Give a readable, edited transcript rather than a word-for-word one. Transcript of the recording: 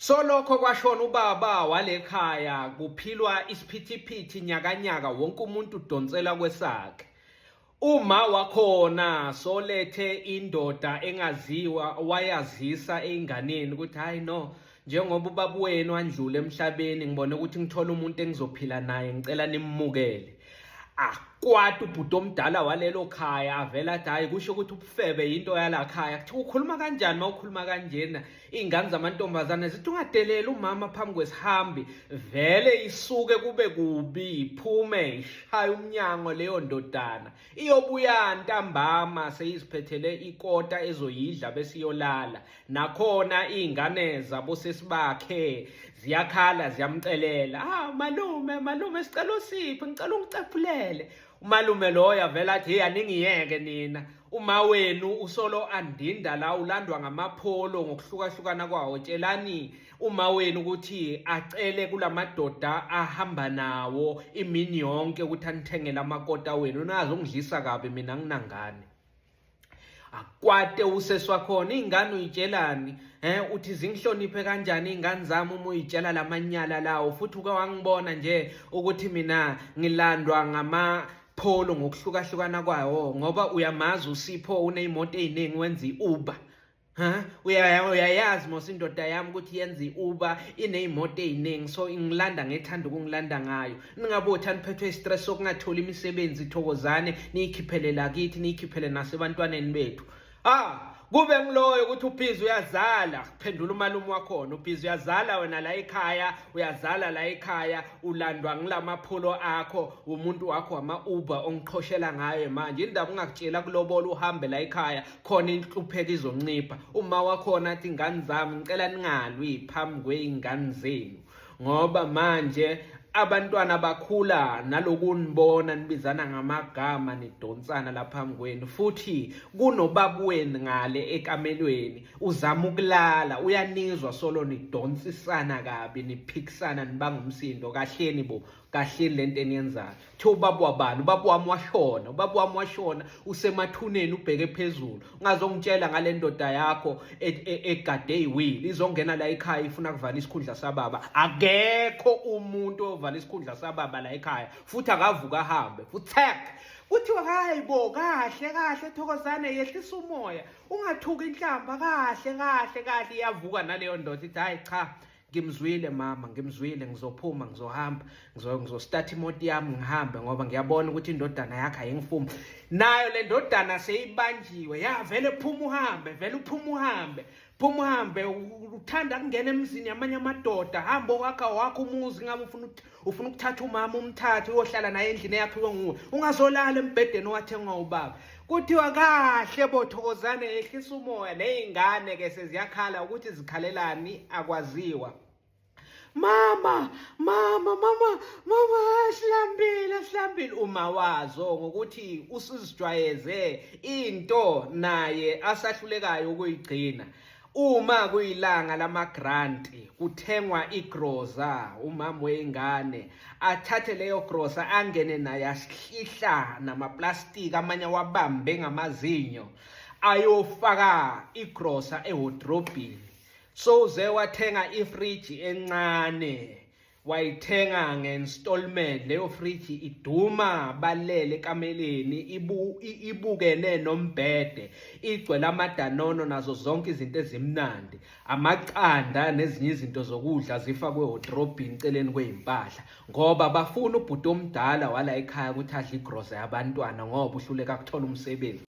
Solokho kwashona ubaba walekhaya kuphilwa isiphithiphithi nyakanyaka wonke umuntu udonsela kwesakhe. Uma wakhona solethe indoda engaziwa wayazisa ey'nganeni ukuthi hhayi no njengoba ubaba wenu andlule emhlabeni ngibone ukuthi ngithole umuntu engizophila naye ngicela nimmukele. Akwata ubhuti omdala walelo khaya avela athi hhayi kusho ukuthi ubufebe yinto yala khaya. Kuthiwa ukhuluma kanjani uma ukhuluma kanjena? Iy'ngane zamantombazane zithi ungadeleli umama phambi kwesihambi vele isuke kube kubi iphume ishaye umnyango leyo ndodana iyobuya ntambama seyiziphethele ikota ezoyidla bese iyolala nakhona iy'ngane zabosesi bakhe ziyakhala ziyamcelela ah malume malume sicela usiphe ngicela ungicephulele Umalume loyo avela athi hey aningiyeke nina uma wenu usolo andinda la ulandwa ngamapholo ngokuhlukahlukana kwawo tshelani uma wenu ukuthi acele kulamadoda ahamba nawo imini yonke ukuthi anithengele amakota wenu nazi ungidlisa kabi mina nginangane akwate usesi wakhona iy'ngane uyitshelani um uthi zingihloniphe kanjani iy'ngane zami uma uyitshela la manyala lawo futhi uke wangibona nje ukuthi mina ngilandwa ngamapholo ngokuhlukahlukana kwawo ngoba uyamazi usipho uney'moto ey'ningi wenza i-uber Ha uyayazi mos indoda yami ukuthi yenza i-Uber ineyimoto eziningi so ingilanda ngethanda ukungilanda ngayo ningabothi aniphethwe i-stress sokungatholi imisebenzi thokozane niyikhiphele lakithi niyikhiphele nasebantwaneni bethu ah kube ngiloyo ukuthi ubhizi uyazala kuphendula umalume wakhona ubhizi uyazala wena la ekhaya uyazala la ekhaya ulandwa ngilamaphulo akho umuntu wakho wama-uber ongiqhoshela ngayo manje indaba ungakutshela kulobola uhambe la ekhaya khona inhlupheko izoncipha uma wakhona athi ingane zami ngicela ningalwi phambi kwey'ngane zenu ngoba manje abantwana bakhula nalokunibona nibizana ngamagama nidonsana lapha kwenu futhi kunobaba wenu ngale ekamelweni uzama ukulala uyanizwa solo nidonsisana kabi niphikisana nibanga umsindo kahleni bo kahleni lento eniyenzayo Kuthiwa ubaba wabani? Ubaba wami washona, ubaba wami washona usemathuneni ubheke phezulu. Ungazongitshela ngale ndoda yakho e, e, egade iwili izongena la ekhaya ifuna kuvala isikhundla sababa. Akekho umuntu ovala isikhundla sababa la ekhaya futhi akavuka ahambe. Futhi kuthiwa hayi bo kahle kahle Thokozane yehlisa umoya ungathuki inhlamba kahle kahle kahle iyavuka naleyo ndoda ithi hayi cha ngimzwile mama ngimzwile ngizophuma ngizohamba ngizostart imoto yami ngihambe ngoba ngiyabona ukuthi indodana yakhe ayingifumi nayo le ndodana seyibanjiwe ya vele phuma uhambe vele uphuma uhambe phuma uhambe uthanda kungena emzini yamanye amadoda hamba owakha wakho umuzi ngabe ufuna ufuna ukuthatha umama umthathe uyohlala naye endlini eyakhiwe nguwe ungazolala embhedeni owathengwa ubaba kuthiwa kahle bothokozane ehlisa umoya ney'ngane ke seziyakhala ukuthi zikhalelani akwaziwa mama mama mama mama sihlambile sihlambile uma wazo ngokuthi usizijwayeze into naye asahlulekayo ukuyigcina Uma kuyilanga lamagranti kuthengwa igroza umama weyingane athathe leyo grosa angene naye asihlihla namaplastiki amanye awabambe ngamazinyo ayofaka igrosa ewodrobhini so uze wathenga ifriji encane wayithenga nge-installment leyo fridge iduma balele ekameleni ibukene nombhede igcwele amadanono nazo zonke izinto ezimnandi amaqanda nezinye izinto zokudla zifakwe odrobhini celeni kwezimpahla ngoba bafuna ubhuti omdala wala ekhaya ukuthi adle igrosa yabantwana ngoba uhluleka kuthola umsebenzi.